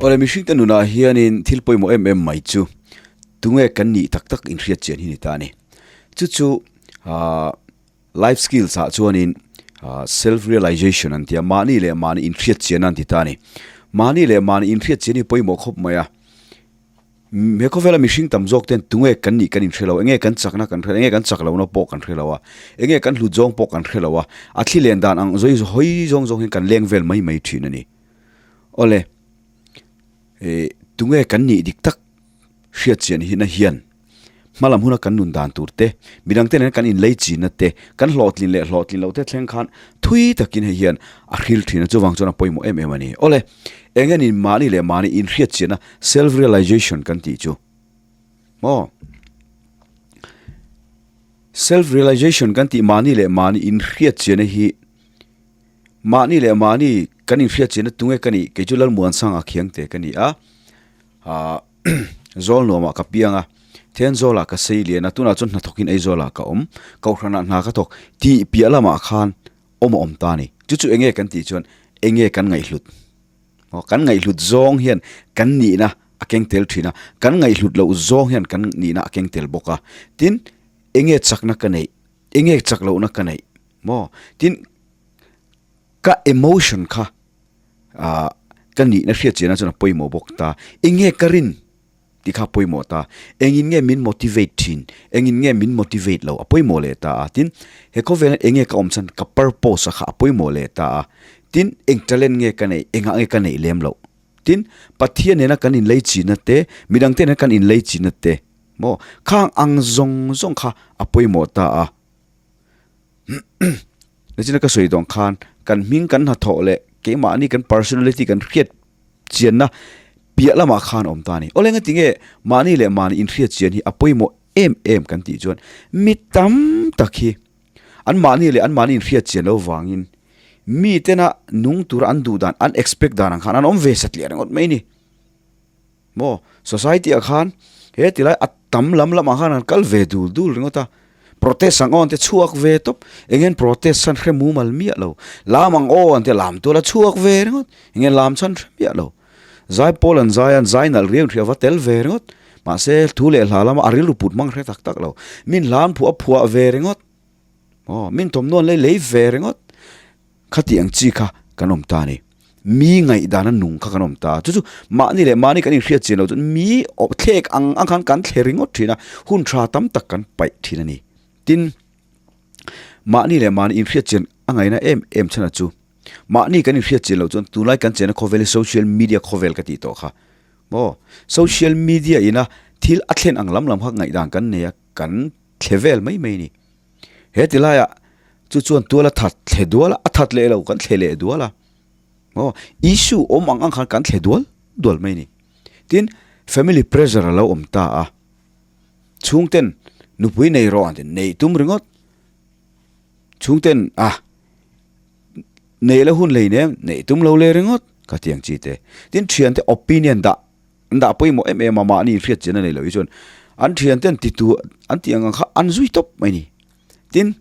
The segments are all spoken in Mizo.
Awle mihringte nunah hianin thil pawimawh em em mai chu tunge kan nih tak tak inhriat chian hi ni ta a ni. Chu chu ahh life skills ah chuanin ahh self realization an ti a, mahni leh mahni inhriat chian a an ti ta a ni. Mahni leh mahni inhriat chian hi pawimawh khawp mai a. He khawvela mihring tam zawk ten tunge kan nih kan inhre lo, enge kan chakna kan hre lo, enge kan chak lohna pawh kan hre lo a, enge kan hlut zawng pawh kan hre lo a, a thli len dan ang zawi hawi zawng zawng hian kan leng vel mai mai thin a ni. Awle, eh tunge kan nih dik tak hriat chian hina hian hmalam huna kan nun dan tur te, midang te nen kan inlei chinna te, kan hlawhtlin leh hlawhtlin loh te thleng khan thui takin hei hian a hril thin a, chuvang chuan a pawimawh em em a ni. Awle, eng nge nin mahni leh mahni inhriat chiahna, self realization kan tih chu maw? Self realization kan tih mahni leh mahni inhriat chiahna hi mahni leh mahni kan inhriat chiahna tunge ka nih? Kei chu Lalmuansanga Khiangte ka ni a, ah. Zawl nuamah ka piang a, then zawlah ka sei lian a, tunah chuan hnathawkin Aizawlah ka awm, Kohhranah hna ka thawk tih piah lamah khan awm a awm ta a ni. Chu chu enge kan tih chuan enge kan ngaihhlut? Aw, kan ngaihhlut zawng hian kan nihna a keng tel thin a, kan ngaihhlut loh zawng hian kan nihna a keng tel bawk a. Tin, enge chakna ka neih? Enge chak lohna ka neih? Maw? Tin, ka emotion kha ah ka nihna hriat chiahna chuan a pawimawh bawk ta, eng nge ka rin tih kha a pawimawh ta, engin nge min motivate thin, engin nge min motivate lo a pawimawh leh ta a, tin he khawvel hian eng nge ka awm chhan ka purpose a kha a pawimawh leh ta a, tin eng talent nge ka neih, engah nge ka neih lem loh, tin Pathian nena kan inlei chinna te, midang te nena kan inlei chinna te maw khang ang zawng zawng kha a pawimawh ta a. Nichina ka sawi tawng khan kan hming kan hnathawh leh keimahni kan personality kan hriat chianna piah lamah khan awm ta a ni. Awle nga tinge mahni leh mahni inhriat chian hi a pawimawh em em kan tih chuan mi tam tak hi an mahni leh an mahni inhriat chian loh vangin mi tena nung tura an duh dan an expect dan ang khan an awm ve satliah ringawt mai a ni. Maw society ah khan he tilai a tam lam lamah khan an kal ve dul dul ringawt a, protest ang aw an ti chhuak ve tawp, eng nge protest chhan hre mumal miah lo, lam ang aw an ti lam tual a chhuak ve ringawt, eng nge lam chhan hre miah lo, zai pawl an zai a an zai nalh riau hria va tel ve ringawt, mahse thu leh hla lama a rilru put hmang hre tak tak lo, min hla an phuah a phuah ve ringawt, aw min thawmhnaw an lei lei ve ringawt. Khati ang chi kha kan awm ta a ni. Mi ngaihdan a nung kha kan awm ta a. Chu chu mahni leh mahni kan inhriat chian loh chuan mi thlek ang ang khan kan thle ringawt thin a, hun tha tam tak kan paih thin a ni. Tin, mahni leh mahni inhriat chian a ngaihna em em chhan a chu. Mahni kan inhriat chian loh chuan tunlai kan chenna khawvel hi social media khawvel ka tih tawh kha. Maw? Social media ina thil a thlen ang lam lam kha ngaihdan kan nei a, kan thle vel mai mai a ni. He ti laiah chu chuan tual a that thle dual a, a that leh lo kan thle leh dual a. Aw, issue awm ang ang khan kan thle dual dual mai a ni. Tin, family pressure a lo awm ta a. Chhungten nupui nei rawh an ti, nei tum ringawt. Chhungten a nei la hun lei nem, nei tum lo le ringawt ka ti ang chi te. Tin, thiante opinion dah an dah pawimawh em em a, mahni inhriat chian a nei lo hi chuan an thiante an ti tu an tih ang ang kha an zui tawp mai a ni. Tin,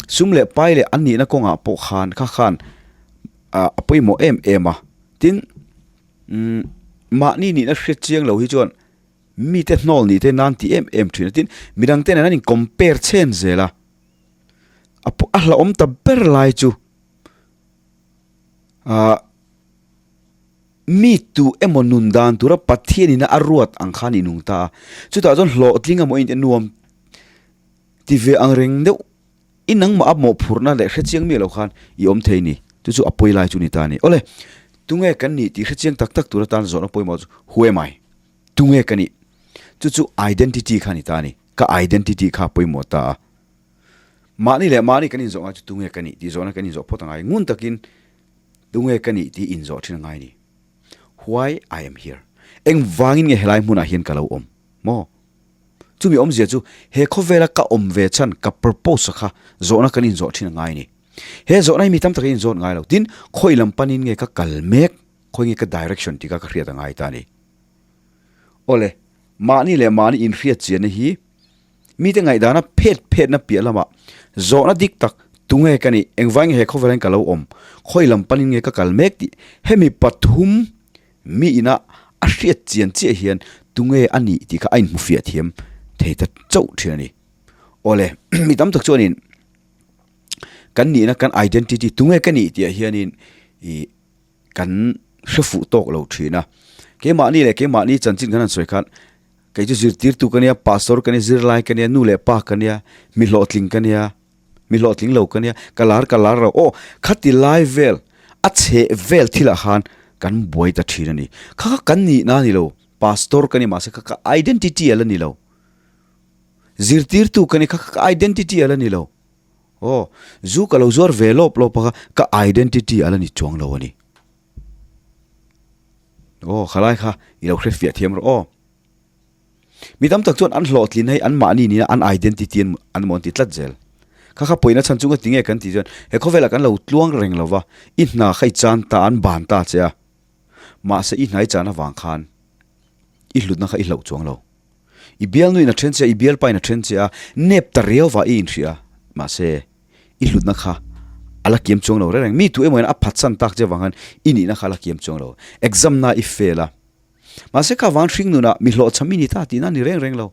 sum leh pai leh an nihna kawngah pawh khan kha khan ah a pawimawh em em a. Tin, umm mahni nihna hriat chiang lo hi chuan mite hnawl nih te nan ti em em thin a. Tin, midang te nen an in compare chhen zel a, a hlauhawm ta ber lai chu ah. Mi tu emaw nun dan tura Pathianina a ruat ang khan i nung ta a, chutah chuan hlawhtling emaw in nuam ti ve ang reng deuh i nangmah a mawhphurhna leh hrechiang miah lo khan i awm thei ni, chu chu a pawi lai chu ni ta a ni. Awle, tunge kan nih tih hrechiang tak tak tur atan zawhna pawimawh chu who am I? Tunge ka nih? Chu chu identity kha ni ta a ni, ka identity kha a pawimawh ta a. Mahni leh mahni kan inzawh ngai chu tunge ka nih tih zawhna kan inzawh phawt angai, ngun takin Tunge ka nih tih inzawh thin a ngai ni. Why I am here? Engvangin nge helai hmunah hian ka lo awm? Maw? Chumi awmzia chu he khawvela ka awm ve chhan ka purpose a kha zawhna kan inzawh thin a ngai ni. He zawhna hi mi tam takin inzawt ngai lo. Tin, khawi lam panin nge ka kal mek, khawi nge ka direction tih kha ka hriat a ngai ta a ni. Awle, mahni leh mahni inhriat chianna hi Mite ngaihdana phet phetna piah lamah zawhna dik tak tunge ka nih, engvai nge he khawvel hian ka lo awm, khawi lam panin nge ka kal mek tih hemi pathum Mi ina a hriat chian chiah hian tunge a nih tih kha a inhmu fiah thiam thei ta chauh thin a ni. Awle, mi tam tak chuanin kan nihna kan identity tunge ka nih tih ah hianin ih kan hre fuh tawk lo thin a. Keimahni leh keimahni chanchin kan han sawi khan kei chu zirtirtu ka nia, pastor ka nia, zirlai ka nia, nu leh pa ka nia, mi hlawhtling ka nia, Mi hlawhtling lo ka nia, ka lar ka lar lo, aw khati lai vel a chheh vel thilah khan kan buai ta thin a ni. Kha kha kan nihna a ni lo, pastor ka ni mahse kha ka identity a la ni lo. Zirtirtu ka ni kha kha ka identity a la ni lo. Aw, zu ka lo zuar ve lawp lawp a kha ka identity a la ni chuang lo a ni. Aw, khalai kha i lo hrefiah thiam rawh aw. Mi tam tak chuan an hlawhtlin hei anmahni nina an identity an an maw an ti tlat zel. Kha kha pawina chhan chunga tinge kan tih chuan he khawvelah kan lo tluang reng lo va, i hna kha i chan ta an ban ta che a, mahse i hna i chan avang khan i hlutna kha i hlauh chuang lo. I bialnuin a then che a, i bialpain a then che a, nep ta riau va i inhria a, mahse i hlutna kha a la kiam chuang lo reng reng. Mi tu emaw in a phatsan tak che avang khan i nihna kha a la kiam chuang lo. Exam na i fail a. Mahse kha van hring nunah mi hlawhchham i ni ta tihna a ni reng reng lo.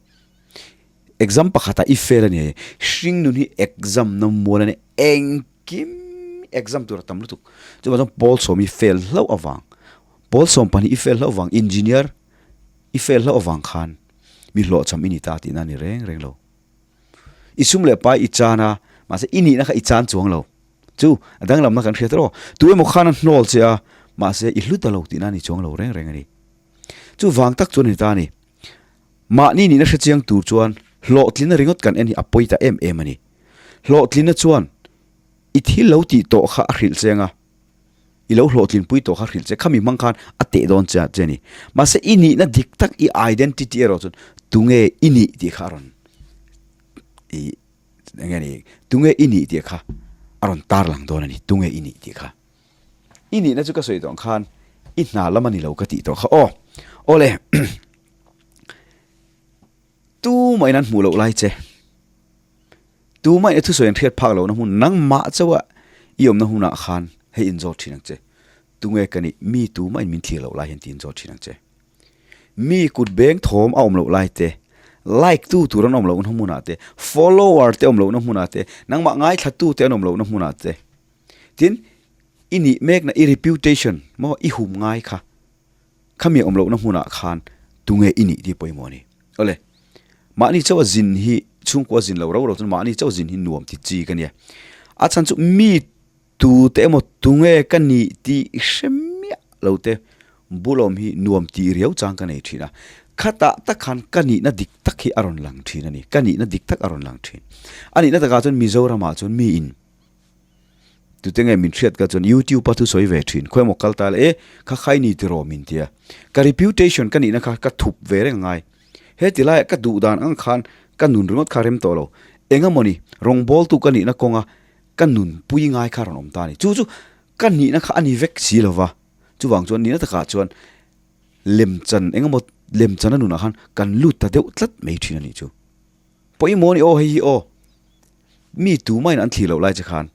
Exam pakhatah i fail a ni e. Hring nun hi exam na mual a ni. Engkim exam tur a tam lutuk. Chuvang chuan Pawlsawm i fail hlauh avang, Pawlsawm pahnih i fail hlauh avang, Engineer i fail hlauh avang khan mi hlawhchham i ni ta tihna a ni reng reng lo. I sum leh pai i chan a, mahse i nihna kha i chan chuang lo. Chu, a danglamna kan hriat erawh, tu emaw khan a hnawl che a, mahse i hlu ta lo tihna a ni chuang lo reng reng a ni. Chu vang tak chuan a ni ta a ni. Mahni nihna hre chiang tur chuan hlawhtlinna ringawt kan en hi a pawi ta em em a ni. Hlawhtlinna chuan i thil lo tih tawh kha a hrilh che ang a, i lo hlawhtlinpui tawh kha hrilh che, khami hmang khan a teh dawn che a che a ni. Mahse i nihna dik tak, i identity erawh chuan tunge i nih tih kha a rawn i Enge ni, tunge i nih tih kha a rawn tarlang dawn a ni, tunge i nih tih kha. I nihna chu ka sawi tawh ang khan i hna lam a ni lo ka tih tawh kha aw. Awle, tumah in an hmuh loh lai che, tumah in a thusawi an hriat phak lohna hmun nangmah chauha i awmna hunah khan hei inzawt thin ang che, tunge ka nih, mi tumah in min thlir loh lai hian ti inzawt thin ang che. Mi kut beng thawm a awm loh lai te, like tu tur an awm lohna hmunah te, follower te awm lohna hmunah te, nangmah ngaithla tu te an awm lohna hmunah te, tin i nih mekna i reputation maw i hum ngai kha, khami awm lohna hmunah khan tunge i nih tih pawimawh a ni. Awle, mahni chauha zin hi chhungkua zin lo rau rau chuan mahni chauh zin hi nuam ti chi ka nia. A chhan chu mi Tute emaw tunge ka nih tih hre miah lo te bulawm hi nuam tih riau chang ka nei thin a, khatah tak khan ka nihna dik tak hi a rawn lang thin a ni, ka nihna dik tak a rawn lang thin. A nihna takah chuan Mizoramah chuan miin tute nge min hriat ka chuan YouTube a thusawi ve thin, khawi emaw kal ta la e kha khai ni tiraw min tia, ka reputation ka nihna kha ka thup ve reng a ngai. Heti laiah ka duh dan ang khan ka nun ringawt kha rem tawh lo, engemawni rawngbawltu ka nihna kawnga Ka nunpui ngai kha rawn awm ta a ni. Chu chu ka nihna kha a ni vek si lo va. Chuvang chuan nihna takah chuan lemchan eng emaw lemchana nunah khan kan lut ta deuh tlat mai thin a nih chu. Pawimawh a ni aw hei hi aw. Mi tumahin an thlir loh lai che khan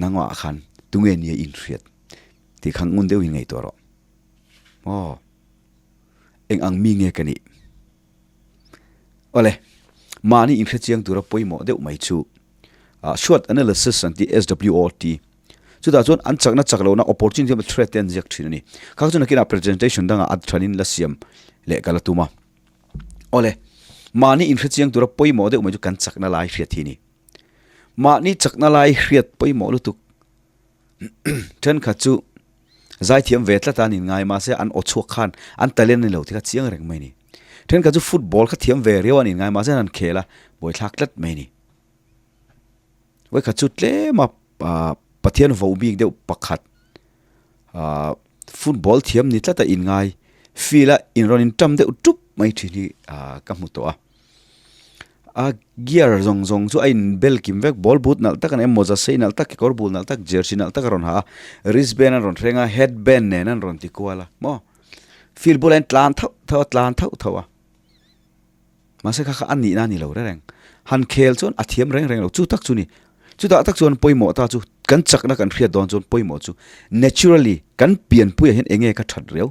nangmah khan tunge nia inhriat tih kha ngun deuhin ngaihtuah rawh. Aw eng ang mi nge ka nih? Awle, mahni inhre chiang tura pawimawh deuh mai chu SWOT analysis an tih, SWOT. Chutah chuan an chakna chak lohna opportunity emaw threat te an ziak thin a ni. Kha chu nakinah presentation dangah a thanin la siam leh ka la tum a. Awle, mahni inhre chiang tura pawimawh deuh mai chu kan chakna lai hriat hi a ni. Mahni chakna lai hriat pawimawh lutuk. Thenkhat chu zaithiam ve tlat a an inngai mahse an aw chhuak khan an talent a ni lo tih kha chiang reng mai a ni. Thenkhat chu football kha thiam ve riau a an inngai mahse an han khel a buaithlak tlat mai a ni. Vawikhat chu tlem a Pathian vo bik deuh pakhat ah football thiam ni tlat a inngai field a inrawn inṭam deuh ṭup mai ṭhin hi ah ka hmu tawh a. A gear zawng zawng chu a in bel kim vek ball boot nalh tak a ni a mawza sei nalh tak kekawr bul nalh tak jersey nalh tak a rawn ha a wristband an rawn hreng a headband nen an rawn ti kual a maw field bulah hian tlan thauh thauh a tlan thauh thauh a mahse kha kha a nihna a ni lo reng reng han khel chuan a thiam reng reng lo chu tak chu ni chutah tak chuan pawimawh ta chu kan chakna kan hriat dawn chuan pawimawh chu naturally kan pianpuiah hian eng nge ka that riau.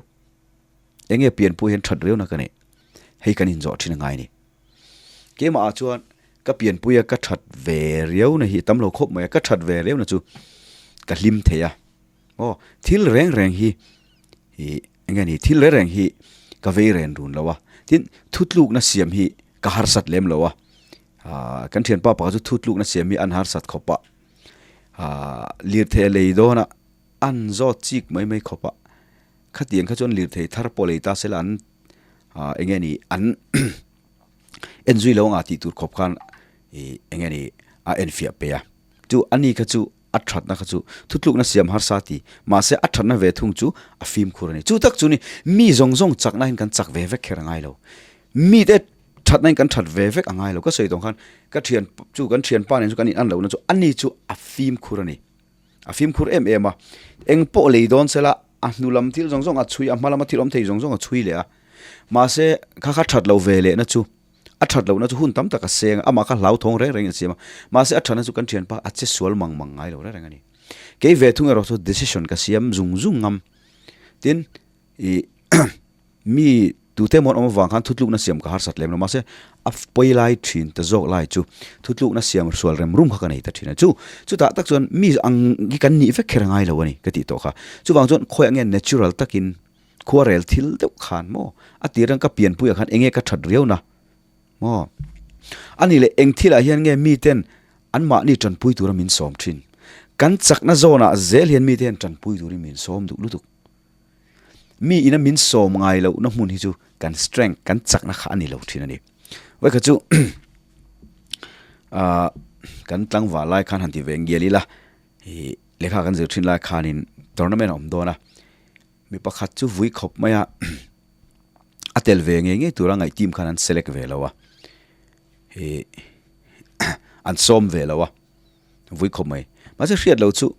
Enge pianpui hian that riauna ka neih? Hei kan inzawh thin a ngai a ni. Keimah ah chuan ka pianpuia ka that ve riauna hi tam lo khawp mai a, ka that ve riauna chu ka hlim thei a. Aw, thil reng reng hi ih enge ni thil reng reng hi ka vei ren run lo a, tin thutlukna siam hi ka harsat lem lo a, ah kan thianpa pakhat chu thutlukna siam hi an harsat khawp a, ah lirthei a lei dawn a an zawt chik mai mai khawp a, khatiang kha chuan lirthei thar pawh lei ta sela an ah enge ni an en zui lo anga tih tur khawp khan ih enge ni a enfiah pe a, chu ani kha chu. A thatna kha chu thutlukna siam harsa ti, mahse a thatna ve thung chu a fimkhur a ni. Chu tak chu ni, mi zawng zawng chakna hian kan chak ve vek kher a ngai lo. Mite thatna hian kan that ve vek a ngai lo. Ka sawi tawng khan ka thian chu kan thianpa nen chu kan in an lohna chu ani chu a fimkhur a ni. A fimkhur em em a, eng pawh lei dawn sela a hnu lam thil zawng zawng a chhui a, hma lama thil awm thei zawng zawng a chhui leh a. Mahse kha kha that lo ve lehna chu A that lohna chu hun tam tak a seng a, amah kha hlauthawng reng rengin a siam a, mahse a thatna chu kan thianpa a che sual mang mang ngai lo reng reng a ni. Kei ve thung erawh chu decision ka siam zung zung ngam. Tin, ih mi tute emaw an awm avang khan thutlukna siam ka harsat lem lo, mahse a pawi lai thin ta zawk lai chu thutlukna siam sual rem rum kha ka nei ta thin a. Chu chutah tak chuan mi ang hi kan nih vek kher a ngai lo a ni ka tih tawh kha. Chuvang chuan khawiah nge natural takin Khuarel thil deuh khan maw? A tir ang ka pianpuiah khan enge ka that riau na maw? A nih leh eng thilah hian nge miten anmahni tanpui tura min sawm thin? Kan chakna zawnah zel hian mite hian tanpui turin min sawm duh lutuk. Mi ina min sawm ngai lohna hmun hi chu kan strength, kan chakna kha a ni lo thin a ni. Vawikhat chu ah kan tlangval lai khan han ti ve ngial ila, ih lehkha kan zir thin lai khanin tournament a awm dawn a. Mi pakhat chu vui khawp mai a, a tel ve ngei ngei tura ngaih team khan an select ve lo a, ih an sawm ve lo a, vui khawp mai. Mahse hriat loh chu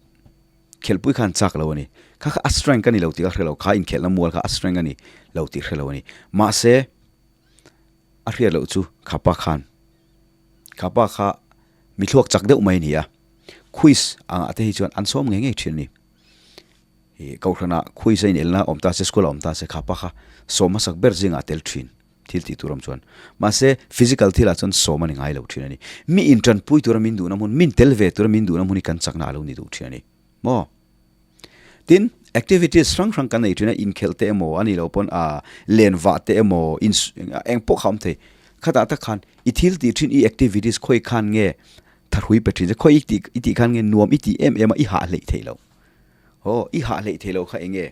khelhpui khan chak lo a ni. Kha kha a strength a ni lo tih ka hre lo, kha inkhelhna mual kha a strength a ni lo tih hre lo a ni. Mahse a hriat loh chu khapa khan, khapa kha mi thluak chak deuh mai a ni a, quiz angah te hi chuan an sawm ngei ngei thin a ni. Ih Kohhranah khuisa inelna awm ta se, school ah awm ta se kha pa kha sawm hmasak ber zingah a tel thin thil tih tur awm chuan. Mahse physical thilah chuan sawm a ni ngai lo thin a ni. Mi intanpui tura min duhna hmun, min tel ve tura min duhna hmun hi kan chakna a lo ni duh thin a ni. Maw? Tin, activities hrang hrang kan nei thin a, inkhelh te emaw a nih loh pawn ah len vah te emaw, in eng pawh kha awm thei. Khatah tak khan i thil tih thin, i activities khawi khan nge thahrui pe thin che, khawi i tih i tih khan nge nuam i tih em em a i hah hleih theih loh. Aw, i hah hleih theih loh kha eng nge?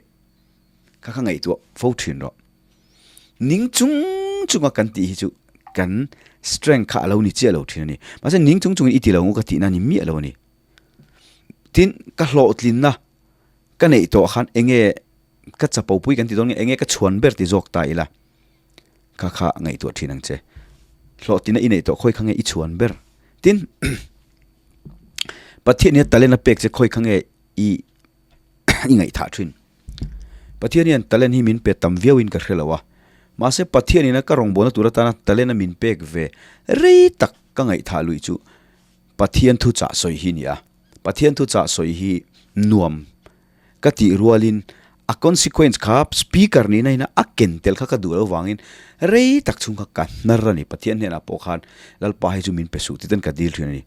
Kha kha ngaihtuah fo thin rawh. Ning chung chunga kan tih hi chu kan strength kha a lo ni chiah lo thin a ni. Mahse ning chung chungin i ti lo ngu ka tihna a ni miah lo a ni. Tin, ka hlawhtlinna ka neih tawh khan eng nge ka chapo pui kan ti dawn nge, eng nge ka chhuan ber ti zawk ta ila kha kha ngaihtuah thin ang che. Hlawhtlinna i neih tawh khawi kha nge i chhuan ber? Tin, Pathian hian talent a pek che khawi kha nge i i ngaihthah thin. Pathian hian talent hi min pe tam viau in ka hre lo a, mahse Pathian in a ka rawngbawlna tur atana talent a min pek ve rei tak ka ngaihthah luih chu Pathian thuchah sawi hi a ni a. Pathian thuchah sawi hi nuam ka tih rualin a consequence kha speaker nihna ina a ken tel kha ka duh loh vangin rei tak chhung kha ka hnar a ni. Pathian hnenah pawh khan Lalpa hi chu min pe suh tih ten ka dil thin a ni.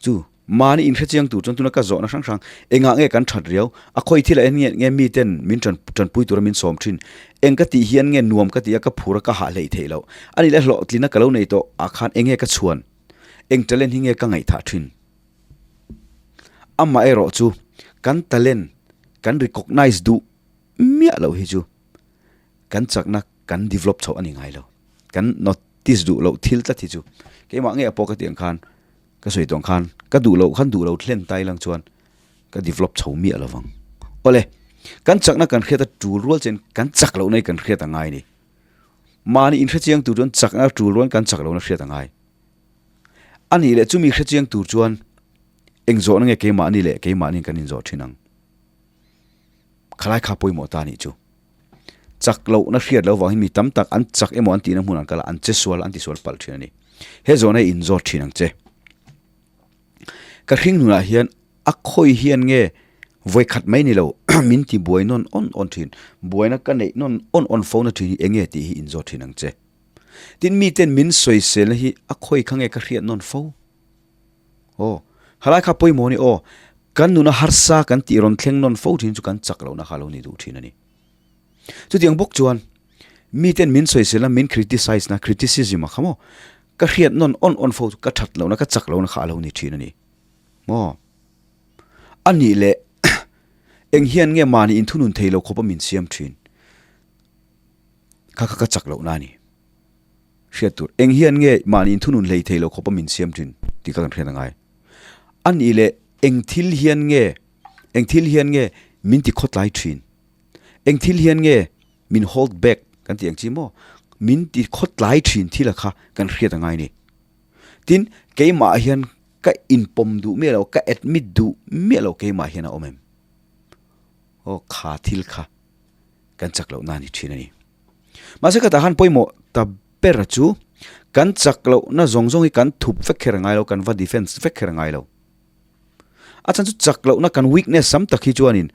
Chu mahni inhrechiang tur chuan tuna ka zawhna hrang hrang engah nge kan that riau, a khawi thil ah hian nge nge mi ten min tan tanpui tura min sawm thin, eng ka tih hian nge nuam ka tih a ka phur a ka hah hleih theih loh, a nih leh hlawhtlina ka lo nei tawh ah khan eng nge ka chhuan, eng talent hi nge ka ngaihthah thin. Amaherawh chu kan talent kan recognize duh miah loh hi chu kan chakna kan develop chhoh a ni ngai lo. Kan notice duh loh thil tlat hi chu keimah ngei pawh ka tih ang khan ka sawi tawh ang khan ka duh loh khan duh lo thlen ta ilang chuan ka develop chho miah lo vang. Awle, kan chakna kan hriat a tul rual chen kan chak lohna hi kan hriat a ngai a ni. Mahni inhrechiang tur chuan chakna tul rual kan chak lohna hriat a ngai. A nih leh chumi hrechiang tur chuan eng zawhna nge keimahni leh keimahni kan inzawh thin ang? Khalai kha pawimawh ta nih chu. Chak lohna hriat loh vangin mi tam tak an chak emaw an tihna hmun an kal a, an che sual, an tisual palh thin a ni. He zawhna hi inzawt thin ang che. Ka hring nunah hian a khawi hian nge vawikhat mai ni lo. min ti buai nawn awn awn thin, buaina ka neih nawn awn awn fo na thin hi eng nge tih hi inzawt thin ang che. Tin miten min sawiselna hi a khawi kha nge ka hriat nawn fo? Aw, halai kha pawimawh a ni aw, kan nuna harsa kan tih rawn thleng nawn fo thin chu kan chak lohna kha a lo ni duh thin a ni. Chutiang bawk chuan miten min sawiselna, min criticize na, criticism a kha maw, ka hriat nawn awn awn fo chu ka that lohna, ka chak lohna kha a lo ni thin a ni. Maw? A nih leh eng hian nge mahni inthunun thei lo khawpa min siam thin? Kha kha ka chak lohna a ni. Hriat tur, eng hian nge mahni inthunun hlei thei lo khawpa min siam thin tih kha kan hriat a ngai. A nih leh eng thil hian nge, eng thil hian nge min ti khawtlai thin? Eng thil hian nge min hold back kan tih ang chi maw? Min ti khawtlai thin thil a kha kan hriat a ngai a ni. Tin, keimah hian ka inpawm duh miah lo, ka admit duh miah lo keimah hian a awm em? Aw, kha thil kha kan chak lohna a ni thin a ni. Mahse khatah khan pawimawh ta ber chu kan chak lohna zawng zawng hi kan thup vek kher a ngai lo, kan va defense vek kher a ngai lo. A chhan chu chak lohna kan weakness tam tak hi chuanin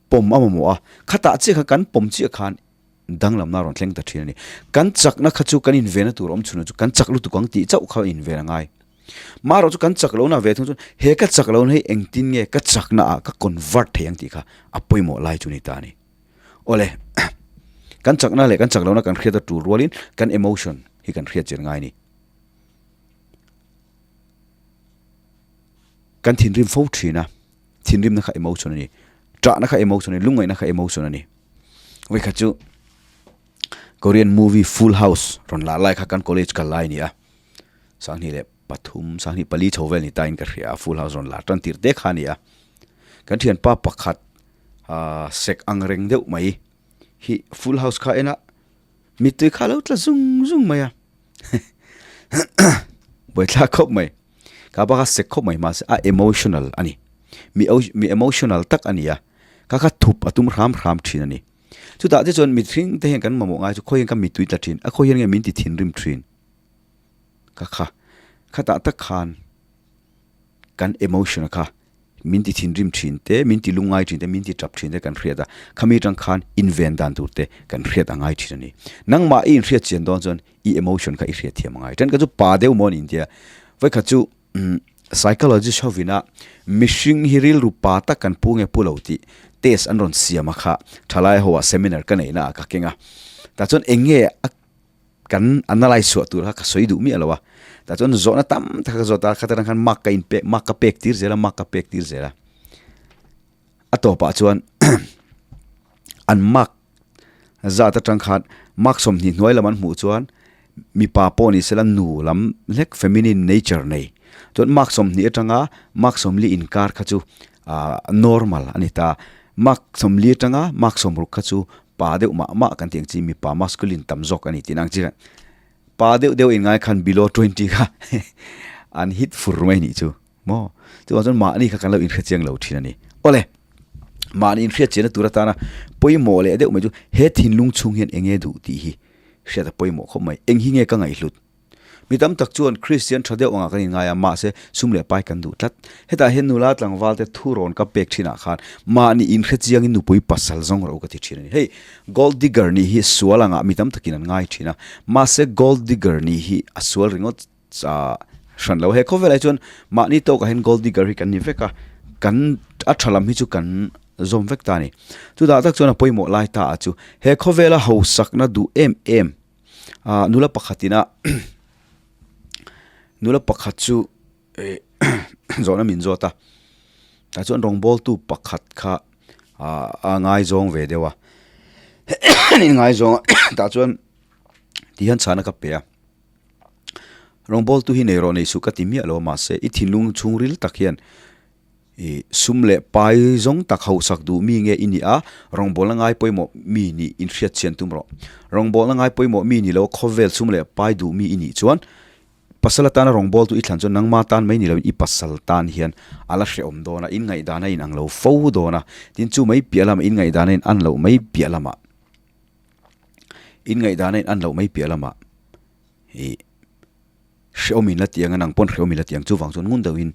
pawm a mamawh a, khatah chiah khan kan pawm chiah khan danglamna a rawn thleng ta thin a ni. Kan chakna kha chu kan invenna tur awm chhunah chu kan chak lutuk ang tih chauh kha inven a ngai. Marawh chu kan chak lohna ve thung chuan he ka chak lohna hi engtin nge ka chakna ah ka convert thei ang tih kha a pawimawh lai chu ni ta a ni. Awle, kan chakna leh kan chak lohna kan hriat a tul rualin kan emotion hi kan hriat chian ngai a ni. Kan thinrim fo thin a, thinrimna kha emotion a ni, ṭahna kha emotion a ni, lungngaihna kha emotion a ni. Vawikhat chu Korean movie Full House rawn lah lai kha kan college kal lai a ni a, 2003, 2004 chho vel ni tain ka hria a, Full House rawn lah tan tir te kha a ni a. Kan thianpa pakhat ahh sek ang reng deuh mai hi Full House kha en a, mittui kha a lo tla zung zung mai a, buaithlak khawp mai. Ka bak a sek khawp mai mahse a emotional a ni. Mi mi emotional tak a ni a, ka kha thup a tum hram hram thin a ni. Chutah te chuan mihring te hian kan mamawh ngai chu khawi hian ka mittui tla thin a, khawi hian nge min ti thinrim thin. Ka kha khatah tak khan kan emotion a kha min ti thinrim thin te, min ti lungngai thin te, min ti tap thin te kan hriat a, khami atang khan inven dan tur te kan hriat a ngai thin a ni. Nangmah i inhriat chian dawn chuan i emotion kha i hriat thiam a ngai. Then kha chu pa deuh maw an intia, vawikhat chu psychologist hovina mihring hi rilru pa tak kan pu nge pu lo tih test an rawn siam a kha thalai ho ah seminar ka neihna ah ka keng a, tah chuan eng nge a kan analyse chhuah tur kha ka sawi duh miah lo a, tah chuan zawhna tam tak ka zawt a, khata tang khan mark ka inpek mark ka pek tir zel a mark ka pek tir zel a, a tawpah chuan an mark Zat atang khan mark 20 hnuai lam an hmuh chuan mipa pawh ni sela nu lam hlek feminine nature nei. Chuan mark 20 atanga mark 40 inkar kha chu ah normal a ni ta. Mark 40 atanga mark 60 kha chu pa deuh mah mah kan tih ang chi mipa masculine tam zawk a ni tih na ang chi. Pa deuh deuh inngai khan below 20 kha an hit fur mai nih chu. Maw? Chuvang chuan mahni kha kan lo inhre chiang lo thin a ni. Awle, mahni inhriat chianna tur atana pawimawh leh deuh mai chu he thinlung chhung hian eng nge duh tih hi hriat a pawimawh khawp mai. Eng hi nge ka ngaihhlut? Mi tam tak chuan Kristian tha deuh angah kan inngai a, mahse sum leh pai kan duh tlat. Hetah hian nula tlangval te thurawn ka pek thinah khan mahni inhre chiangin nupui pasal zawng rawh u ka ti thin a ni. Hei, gold digger nih hi sual angah mi tam takin an ngai thin a, mahse gold digger nih hi a sual ringawt Cha hran lo. He khawvelah hi chuan mahni tawkah hian gold digger hi kan ni vek a, kan a tha lam hi chu kan zawm vek ta a ni. Chutah tak chuan a pawimawh lai ta ah chu he khawvela hausakna duh em em ah nula pakhat ina nula pakhat chu eh zawhna min zawt a, tah chuan rawngbawltu pakhat kha ah a ngaizawng ve deuh a inngaizawng a tah chuan ti hian chhana ka pe a. Rawngbawltu hi nei rawh nei suh ka ti miah lo a mahse i thinlung chhungril tak hian ih sum leh pai zawng tak hausak duh mi nge i nih a, rawngbawlna ngai pawimawh mi nih inhriat chian tum rawh. Rawngbawlna ngai pawimawh mi ni lo khawvel sum leh pai duh mi i nih chuan pasal atana rawngbawltu i thlan chuan nangma tan mai ni loin i pasal tan hian a la hrehawm dawn a, in ngaihdan a inang lo fo dawn a, tin chu mai piah lamah in ngaihdan a in an loh mai piah lamah. In ngaihdan a in an loh mai piah lamah ih hrehawm in la ti ang a, nang pawn hrehawm in la ti ang chuvang chuan ngun deuhin.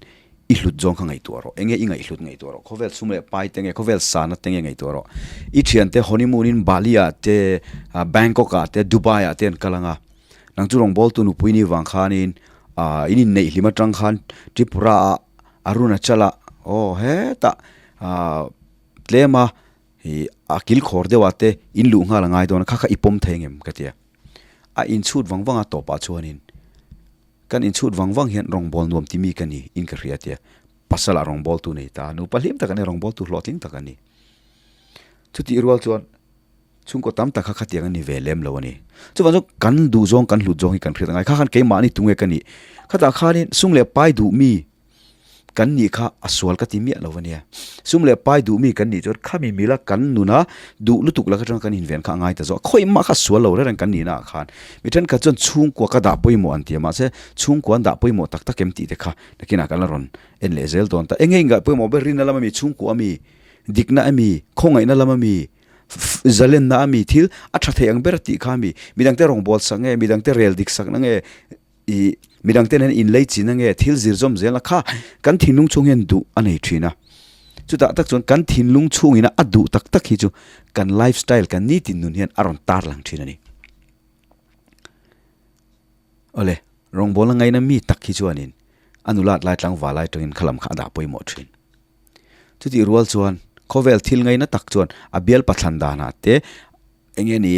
I hlut zawng kha ngaihtuah rawh. Enge i ngaihhlut ngaihtuah rawh. Khawvel sum leh pai te nge, khawvel sana te nge ngaihtuah rawh. I thiante honeymoon in Bali ah te, Bangkok ah te, Dubai ah te an kal ang a. Nang chu rawngbawltu nupui ni vang khanin in inneih hlim atang khan Tripura ah, Arunachal ah, aw hetah tlem a ih a kilkhawr deuh ah te in luh nghal a ngai dawn a, kha kha i pawm thei ngem ka ti a. A inchhut vang vang a tawpah chuanin Kan inchhut vang vang hian rawngbâwl nuam ti mi ka ni in ka hria tia pasal ah rawngbâwltu nei ta, nupa hlim tak a ni, rawngbâwltu hlawhtling tak a ni. Chutih rual chuan chhungkaw tam tak kha khatiang a ni ve lem lo a ni. Chuvang chuan kan duh zawng kan hlut zawng hi kan hriat a ngai. Kha khan keimahni tunge ka nih? Khatah khanin sum leh pai duh mi Kan nih kha a sual ka ti miah lo a nia. Sum leh pai duh mi kan nih chuan khami mila kan nuna duh lutuk lak atanga kan inven kha a ngai ta zawk. Khawi mah kha sual lo reng kan nihna ah khan mi thenkhat chuan chhungkua ka dah pawimawh an ti a, mahse chhungkua an dah pawimawh tak tak em tih te kha nakinah kan la rawn en leh zel dawn ta. Enge ingaih pawimawh ber rinna lama mi, chhungkua ami, dikna ami, khawngaihna lama mi, zalenna ami, thil a tha thei ang ber tih kha ami, midangte rawngbâwl sak nge, midangte rel dik sakna nge, I midang ten hian inlei chin ange thil zir zawm zel a kha kan thinlung chhung hian duh a nei thin a. Chutah tak chuan kan thinlung chhungin a duh tak tak hi chu kan life style kan nitin nun hian a rawn tar lang thin a ni. Awle, rawngbawlna ngaina mi tak hi chuanin a nulat lai tlangval lai tangin khalam kha a dah pawimawh thin. Chutih rual chuan khawvel thil ngaina tak chuan a bialpa thlan danah te eng nge ni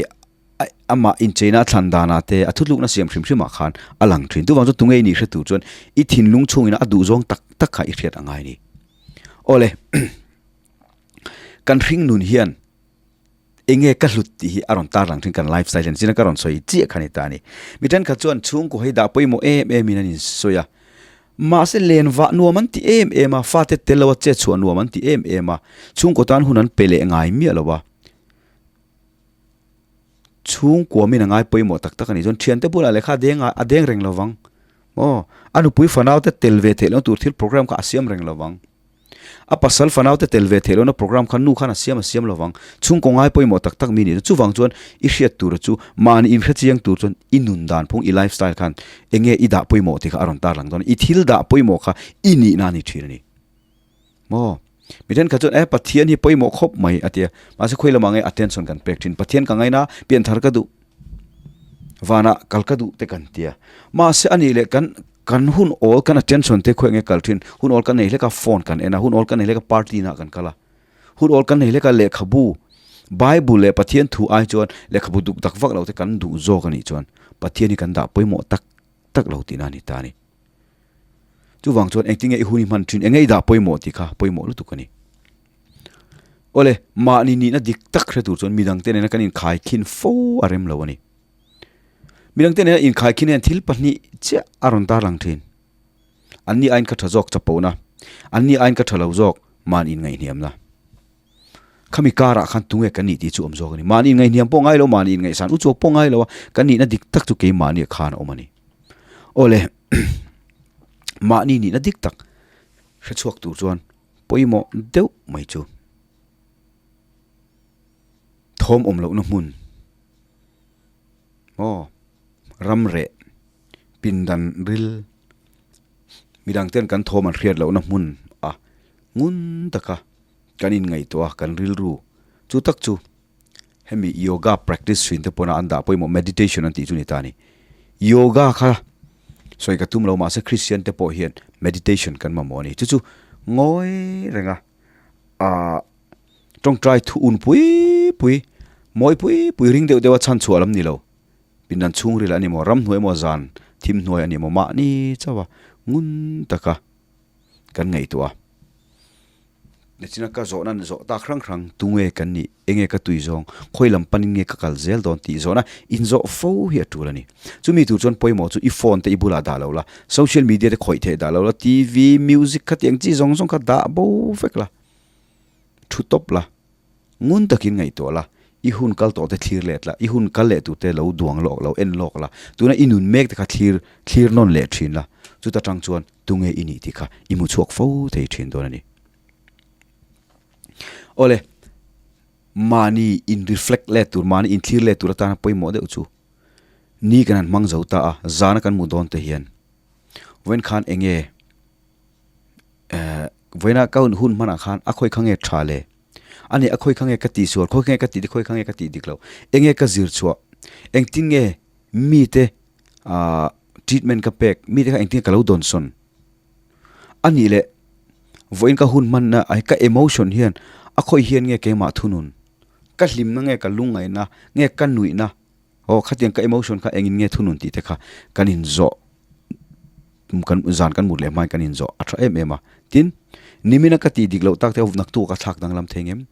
amah incheina a thlan danah te a thutlukna siam hrim hrimah khan a lang thin. Chuvang chuan tunge i nih hre tur chuan i thinlung chhungin a duhzawng tak tak kha i hriat a ngai a ni. Awle, kan hring nun hian enge ka hlut tih hi a rawn tar lang thin kan life style hian zina ka rawn sawi chiah kha a ni ta a ni. Mi thenkhat chuan chhungkaw hi dah pawimawh em em in an insawi a, mahse len vah nuam an ti em em a, fate tel lo a chet chhuah nuam an ti em em a, chhungkaw tan hun an pe leh ngai miah lo a. Chhungkua min a ngai pawimawh tak tak a nih chuan thiante bulah lehkha a deng a deng reng lo vang. Aw, a nupui fanau te tel ve theih lohna tur thil program kha a siam reng lo vang. A pasal fanau te tel ve theih lohna program kha nu khan a siam a siam lo vang. Chhungkaw ngai pawimawh tak tak mi nih chuan chuvang chuan i hriat tura chu mahni inhre chiang tur chuan i nun dan phung i life style khan eng nge i dah pawimawh tih kha a rawn tar lang dawn a. I thil dah pawimawh kha i nihna a ni thin a ni. Maw? Mi thenkhat chuan, Eh, Pathian hi pawimawh khawp mai, a ti a. Mahse, khawi lamah nge attention kan pek thin? Pathian ka ngaina, pianthar ka duh, vanah kal ka duh te kan ti a. Mahse, a nih leh kan kan hun awl, kan attention te khawi nge kal thin? Hun awl kan nei hlek a, phone kan en a, hun awl kan nei hlek a, party naah kan kal a. Hun awl kan nei hlek a, lehkhabu, Bible leh Pathian thu ai chuan lehkhabu duk dak vak lo te kan duh zawk a nih chuan Pathian hi kan dah pawimawh tak tak lo tihna a ni ta a ni. Chuvang chuan engtin nge i hun i hman thin, eng nge i dah pawimawh tih kha pawimawh lutuk a ni. Awle, mahni nihna dik tak hre tur chuan midangte nena kan inkhaikhin fo a rem lo a ni. Midangte nena inkhaikhin hian thil pahnih chiah a rawn tarlang thin. Anni aiin ka tha zawk chapona, anni aiin ka tha lo zawk mahni inngaihhniamna. Khami karah khan tunge kan nih tih chu awm zawk a ni. Mahni inngaihhniam pawh ngai lo, mahni inngaihsan uchuak pawh ngai lo a, kan nihna dik tak chu keimahni khan a awm a ni. Awle, mahni nihna dik tak hre chhuak tur chuan pawimawh deuh mai chu thawm awm lohna hmun aw ram reh pindan ril midang ten kan thawm an hriat lohna hmun a ngun taka kan inngaihtuah a kan rilru chu tak chu. Hemi yoga practice thin te pawna an dah pawimawh meditation an tih chu ni ta a ni. Yoga kha sawi ka tum lo mahse Christian te pawh hian meditation kan mamawh a ni. Chu chu ngawi reng a ah tawngtai thu un pui pui mawi pui pui ring deuh deuh a chhan chhuah lam ni lo. Pindan chhungril a ni maw ramhnuai emaw zan thimhnuai a ni maw mahni chauh a ngun taka kan ngaihtuah a. Nichina ka zawhna an zawh tak hrang hrang, tunge kan nih, enge ka tui zawng, khawi lam panin nge ka kal zel dawn tih zawhna inzawh fo hi a tul a ni. Chumi tur chuan pawimawh chu i phone te i bulah dah lo la, social media te khawih theih dah lo la, TV, music khatiang chi zawng zawng kha dah bo vek la, thu tawp la, ngun takin ngaihtuah la, i hun kal tawh te thlir let la, i hun kal leh tur te lo duang lawk lo, en lawk la, tuna i nun mek te kha thlir thlir nawn leh thin la, chuta tang chuan tunge i nih tih kha i hmu chhuak fo thei thin dawn a ni. Awle, mahni in reflect let tur, mahni in thlir let tur atana pawimawh deuh chu ni kan han hmang zo ta a, zana kan hmuh dawn te hian vawiin khan enge. Vawiina ka hun hmanah khan a khawi kha nge tha le? A nih a khawi kha nge ka tihsual, khawi kha nge ka tih dik, khawi kha nge ka tih dik loh? Enge ka zir chhuah? Engtin nge mite aah treatment ka pek? Mite kha engtin nge ka lo dawnsawn? A nih leh vawiin ka hun hmanna ah ka emotion hian a khawi hian nge keimah thunun? Ka hlimna nge ka lungngaihna nge ka nuihna? Aw khatiang ka emotion kha engin nge thunun tih te kha kan inzawh kan zan kan mut leh hmain kan inzawh a tha em em a. Tin, nimina ka tih dik loh tak te naktuk ah ka thlak danglam thei ngem?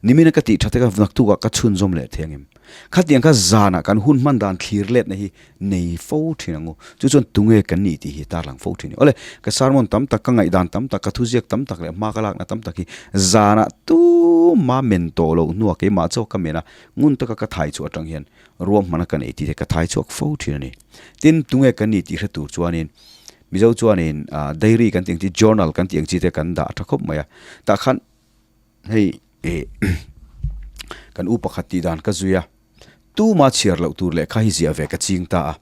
Nimina ka tih tha te kha naktuk ah ka chhunzawm leh thei angem? Khatiang kha zanah kan hun hman dan thlir letna hi nei fo thin ang u. Chu chuan tunge kan nih tih hi tarlang fo thin a ni. Awle, ka sermon tam tak, ka ngaihdan tam tak, ka thuziak tam tak leh hma ka lakna tam tak hi zanah tuma men tawh loh hnuah keimah chauh ka men a, ngun taka ka thai chhuah atang hian ruahmana ka nei tih te ka thai chhuak fo thin a ni. Tin, tunge kan nih tih hre tur chuanin Mizo chuanin diary kan tih ang chi, journal kan tih ang chi te kan dah tha khawp mai a. Tah khan hei ih kan u pakhat tih dan ka zui a, tuma chhiar loh tur lehkha hi ziah ve ka ching ta a.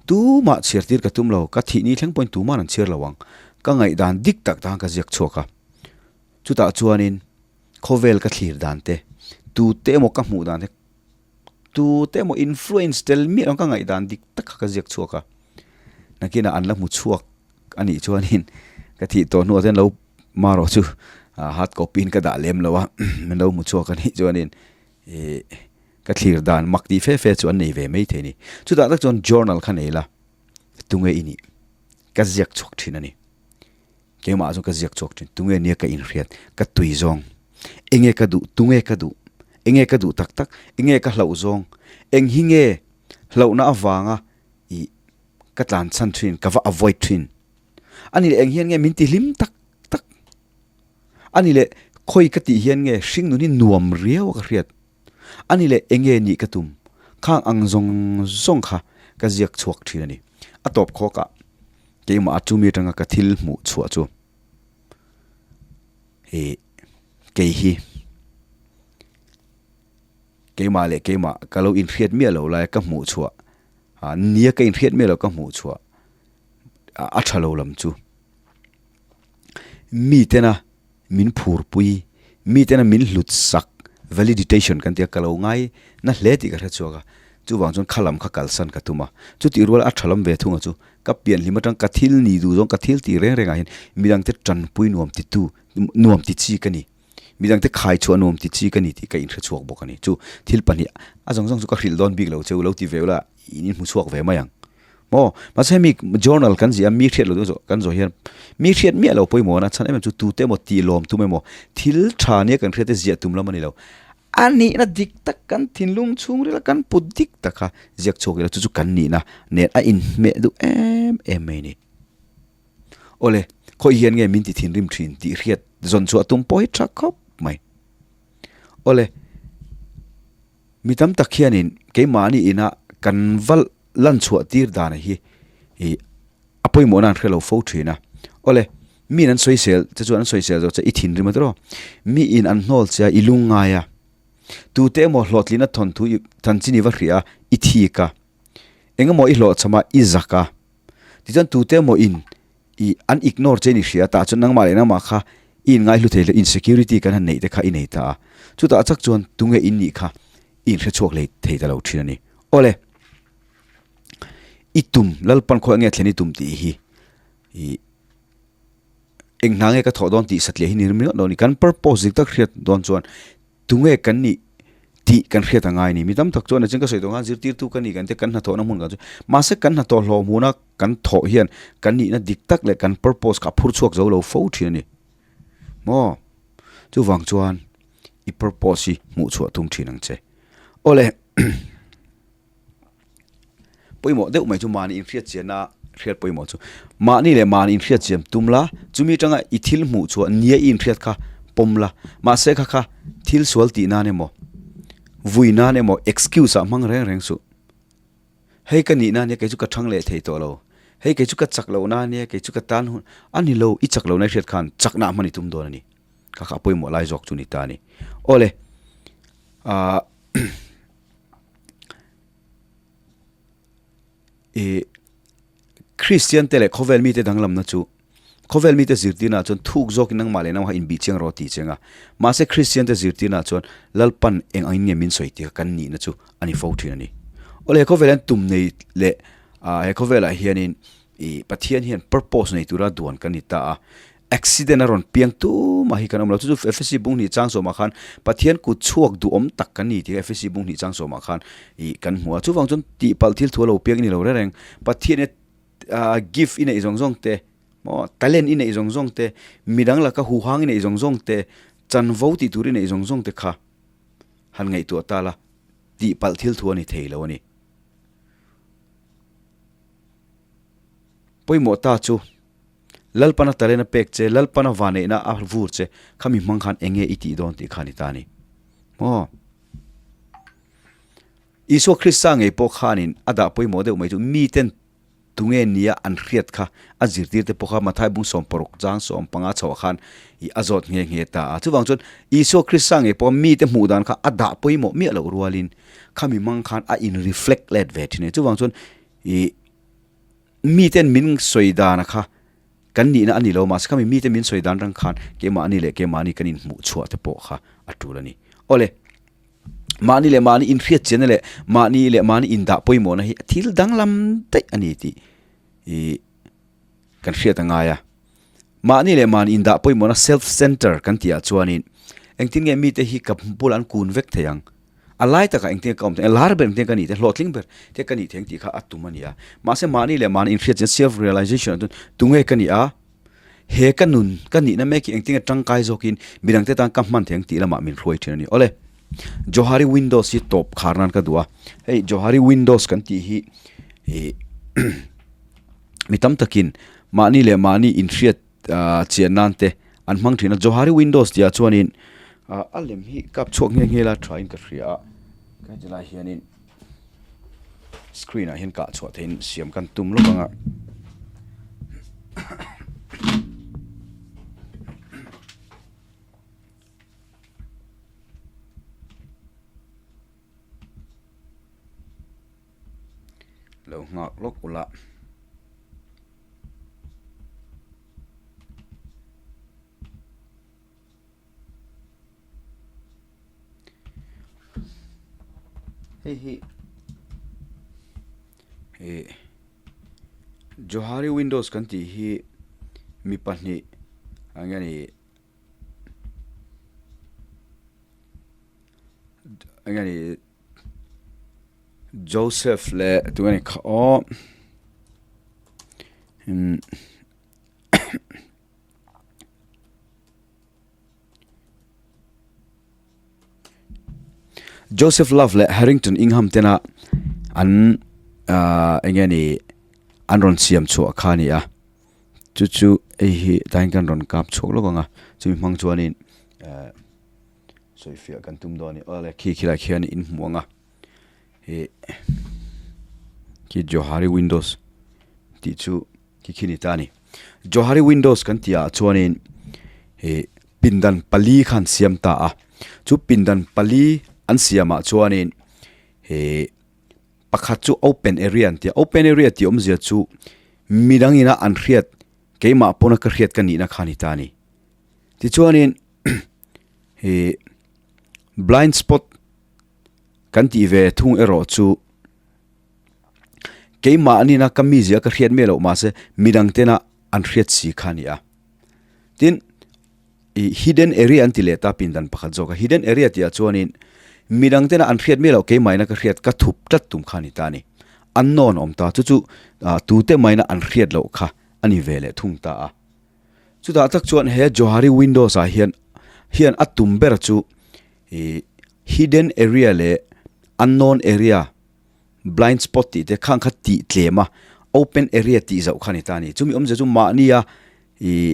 Tumah chhiar tir ka tum lo, ka thih ni thleng pawhin tuman an chhiar lo ang. Ka ngaihdan dik tak dan ka ziak chhuak a. Chutah chuanin khawvel ka thlir dan te, tute emaw ka hmuh dan te, tute emaw influence tel miah lo ka ngaihdan dik tak kha ka ziak chhuak a. Nakinah an la hmu chhuak a nih chuanin ka thih tawh hnuah chuan lo marawh chu hard copy in ka dah lem lo a, min lo hmu chhuak a nih chuanin ih ka thlir dan mak tih fe fe chu an nei ve mai thei a ni. Chutah tak chuan journal kha nei la, tunge i nih? Ka ziak chhuak thin a ni. Keimah chu ka ziak chhuak thin, tunge nia ka inhriat, ka tui zawng, enge ka duh, tunge ka duh, enge ka duh tak tak, enge ka hlauh zawng, eng hi nge hlauhna avanga ih ka tlan chhan thin, ka va avoid thin. A ni leh eng hian nge min ti hlim tak tak? A ni leh khawi ka tih hian nge hringnun hi nuam riau a ka hriat? A ni leh enge nih ka tum? Khang ang zawng zawng kha ka ziak chhuak thin a ni. A tawp khawkah Keimah a chumi atanga ka thil hmuh chhuah chu ih kei hi keimah leh keimah ka lo inhriat miah loh laia ka hmuh chhuah ah nia ka inhriat miah loh ka hmuh chhuah a tha lo lam chu mitena min phurpui, mitena min hlut sak, validitation kan ti a, ka lo ngai na hle tih ka hre chhuak a, chuvang chuan kha lam kha kalsan ka tum a, chutih rual a tha lam ve thung a chu ka pian hlim atang ka thil ni duh zawng ka thil tih reng reng ah hian midangte tanpui nuam ti tu nuam ti chi ka ni, midangte khai chhuah nuam ti chi ka ni tih ka inhre chhuak bawk a ni, chu thil pahnih a zawng zawng chu ka hrilh dawn bik lo che u lo ti ve ula in inhmu chhuak ve mai ang. Maw? Mahse hemi journal kan ziah a, mi hriat loh kan zawh hian mi hriat miah lo pawimawh a, chhan em em chu tute emaw tih lawm tum emaw thil tha nia kan hriat te ziah tum lam a ni lo. A nihna dik tak kan thinlung chhungril a kan put dik tak kha ziak chhuak ila chu chu kan nihna nen a inhmeh duh em em mai a ni. Awle, khawi hian nge min ti thinrim thin tih hriat zawn chhuah tum pawh hi tha khawp mai. Awle, mi tam tak hianin keimahni ina kan va lan chhuah tir dan hi ih a pawimawhna an hre lo fo thin a. Awle, miin an sawisel che chuan an sawisel zawh che i thinrim a tiraw? Miin an hnawl che a i lungngai a, tute emaw hlawhtlina thawnthu i chanchin i va hria a i thik a, engemaw i hlawhchham a i zak a, tichuan tute emaw in ih an ignore che in i hria a tah chuan nangmah leh nangmah kha i inngaihlu thei lo insecurity kan han neih te kha i nei ta a, chutah chak chuan tunge in nih kha i inhre chhuak leh thei ta lo thin a ni. Awle, i tum Lalpan khawi nge thlen i tum tih hi ih eng hna nge ka thawh dawn tih satliah hi ni ringawt lo a ni. Kan purpose dik tak hriat dawn chuan tunge kan nih tih kan hriat a ngai a ni. Mi tam tak chuan a ching ka sawi tawh khan zirtirtu ka ni kan tia kan hnathawhna hmun kan chu mahse kan hnathawh hlawh hmuna kan thawh hian kan nihna dik tak leh kan purpose kha a phur chhuak zo lo fo thin a ni. Maw? Chuvang chuan i purpose hi hmuh chhuah tum thin ang che. Awle pawimawh deuh mai chu mahni inhriat chianna hriat pawimawh chu mahni leh mahni inhriat chian tum la, chumi atanga i thil hmuh chhuah nia i inhriat kha pawm la, mahse kha kha thil sual tih nan emaw vui nan emaw excuse ah hmang reng reng suh. Hei ka nihna ania kei chu ka thang leh thei tawh lo, hei kei chu ka chak lohna ania kei chu ka tan hun a ni lo, i chak lohna i hriat khan chakna hman i tum dawn a ni. Kha kha a pawimawh lai zawk chu ni ta a ni. Awle ah ih Kristian te leh khawvel mite danglamna chu. Khawvel mite zirtirnaah chuan thuk zawkin nangmah leh nangmah kha inbih chiang rawh tih chiang a. Mahse Kristiante zirtirnaah chuan Lalpan eng angin nge min sawi tih kha kan nihna chu a ni fo thin a ni. Awle he khawvelah hian tum nei leh he khawvelah hianin ih Pathian hian purpose nei tura duan kan ni ta a. Accident a rawn piang tumah hi kan awm lo. Chu chu Efesi bung hnih chang sawmah khan Pathian kut chhuak duhawm tak kan ni tih kha Efesi bung hnih chang sawmah khan ih kan hmu a. Chuvang chuan tihpalh thil thu a lo piang i ni lo reng reng. Pathian gift i neih zawng zawng te maw talent i neih zawng zawng te midang laka huhang i neih zawng zawng te chanvo tih tur i neih zawng zawng te kha han ngaihtuah ta la tihpalh thil thu a ni thei lo a ni. Pawimawh ta chu Lalpana talent a pek che Lalpana vaneihna a vur che khami hmang khan eng nge i tih dawn tih kha a ni ta a ni maw. Isua Krista ngei pawh khanin a dah pawimawh deuh mai chu miten tunge nia an hriat kha a zirtirte pawh kha Mathai bung 16 chang 15 chhoah khan ih a zawt nghe nghe ta a. Chuvang chuan Isua Krista ngei pawh mite hmuh dan kha a dah pawimawh miah loh rualin khami mang khan a in reflect let ve thin a ni. Chuvang chuan ih miten min sawi dana kha kan nihna a ni lo mahse khami mite min sawi dan rang khan keimahni leh keimahni kan inhmuh chhuah te pawh kha a tul a ni. Awle. Mahni leh mahni inhriat chianna leh mahni leh mahni indah pawimawhna hi thil danglam daih a ni tih ih kan hriat a ngai a. Mahni leh mahni indah pawimawhna self center kan tih ah chuanin engtin nge mite hi ka bulah an kun vek thei ang, a lai takah engtin nge ka awm thei ang, lar ber engtin nge ka nih thei, hlawhtling ber te ka nih thei ang tih kha a tum a ni a. Mahse mahni leh mahni inhriat chian self realization ah chuan tunge ka nih a, He ka nun, ka nihna mek hi engtin nge tangkai zawkin midangte tan ka hman thei ang tih lamah min hruai thin a ni. Awle, Johari Windows hi tawp khar nan ka duh a. Hei Johari Windows kan tih hi ih mi tam takin mahni leh mahni inhriat chian nan te an hmang thin a. Johari Windows tih ah chuanin a lem hi kap chhuak nghe nghe la thain ka hria a. Ka heti lai hianin. Screen ah hian kah chhuah theihin siam kan tum lawk ang a. Lo nghak lawk ula. Hei hi ih Johari Windows kan tih hi mi pahnih eng nge ni eng nge ni Joseph leh tunge ni kha aw imm. Joseph Love leh Harrington Ingham tena an ah eng nge ni an rawn siam chhuah kha a ni a chu chu hei hi tlaiin kan rawn kap chhuak lawk ang a chumi hmang chuanin eh sawifiah kan tum dawn a ni awle khi khilai khian in hmu ang a ih khi Johari Windows tih chu. Khi khi ni ta a ni. Johari Windows kan tih ah chuanin ih pindan pali kha an siam ta a. Chu pindan pali an siam ah chuanin ih pakhat chu open area an ti a. Open area tih awmzia chu midang ina an hriat keimah pawna ka hriat ka nihna kha a ni ta a ni. Tichuanin ih blind spot kan tih ve thung erawh chu. Keimah nina ka mizia ka hriat miah loh mahse midang tena an hriat si kha a ni a. Tin, ih hidden area an ti leh ta pindan pakhat zawk a. Hidden area tih ah chuanin midang tena an hriat miah loh keimah ina ka hriat ka thup tlat tum kha a ni ta a ni. Unknown awm ta chu chu ah tute maina an hriat loh kha a ni ve leh thung ta a. Chutah tak chuan he Johari Windows ah hian hian a tum ber chu ih hidden area leh unknown area Blind spot tih te khang kha tih tlem a, open area tih zauh kha a ni ta a ni. Chumi awmzia chu mahnia ih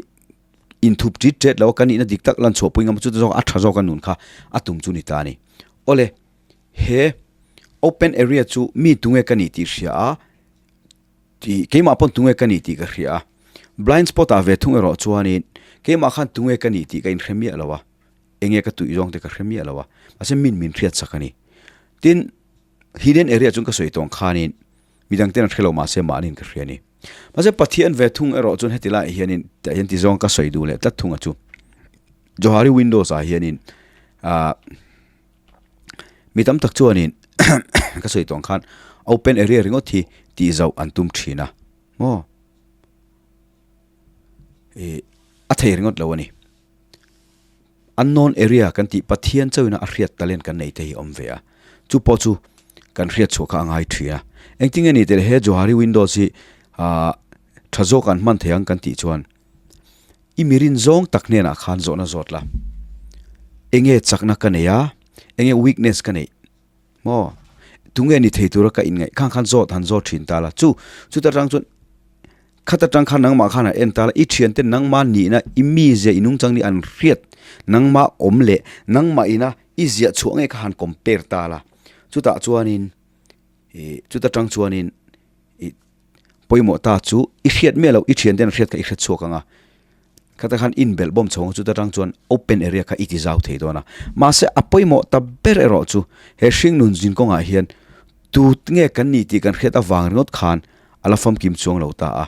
inthup tit tet lo a kan nihna dik tak lan chhuah pui ngam chu zawk a tha zawk a nun kha a tum chu a ni ta a ni. Awle, he open area chu mi tunge ka nih tih hria a, tih keimah pawn tunge ka nih tih ka hria a. Blind spot ah ve thung erawh chuanin keimah khan tunge ka nih tih ka inhre miah lo a, enge ka tuih zawng te ka hre miah lo a, mahse min min hriat sak a ni. Tin, Hidden area chuan ka sawi tawng khanin midang ten an hre lo mahse mahni in ka hria a ni. Mahse Pathian ve thung erawh chuan heti laiah hianin tiah hian ti zawng ka sawi duh leh tlat thung a chu. Johari Windows ah hianin ah mi tam tak chuanin ka sawi tawh ang khan open area ringawt hi tih zauh an tum thin a maw ih a thei ringawt lo a ni. Unknown area kan tih Pathian chauhina a hriat talent kan nei te hi a awm ve a, chu pawh chu kan hriat chhuah kha a ngai thin a. Engtin nge ni teh le he Johari Windows hi ah tha zawk an hman thei ang kan tih chuan i mirin zawng tak hnenah khan zawhna zawt la, enge chakna ka nei a, enge weakness ka neih maw, tunge ni thei tura ka inngaih khang khan zawt han zawt thin ta la, chu chuta tang chuan Khat atang khan nangmah khan han en ta la, i thiante nangmah nihna, i mizia, i nungchang nih an hriat, nangmah awm leh nangmah ina i ziah chhuah ngei kha han compare ta la. Chutah chuanin ih chuta tang chuanin ih pawimawh ta chu i hriat miah loh, i thiante an hriat kha i hre chhuak ang a. Khata khan inbelh bawm chho ang chuta tang chuan open area kha i ti zau thei dawn a. Mahse a pawimawh ta ber erawh chu he hringnun zin kawngah hian tut nge kan nih tih kan hriat avang ringawt khan a la famkim chuang lo ta a.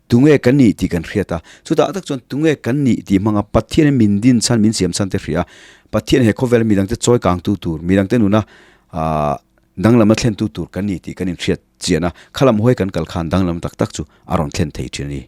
Tunge kan nih tih kan hriat a, chutah tak chuan tunge kan nih tih hmanga Pathianin min din chhan, min siam chhan te hria a, Pathian he khawvela midangte chawi kangtu tur, midangte nuna aah danglamna thlentu tur kan ni tih kan inhriat chian a, khalam hawi kan kal khan danglam tak tak chu a rawn thlen thei thin a ni.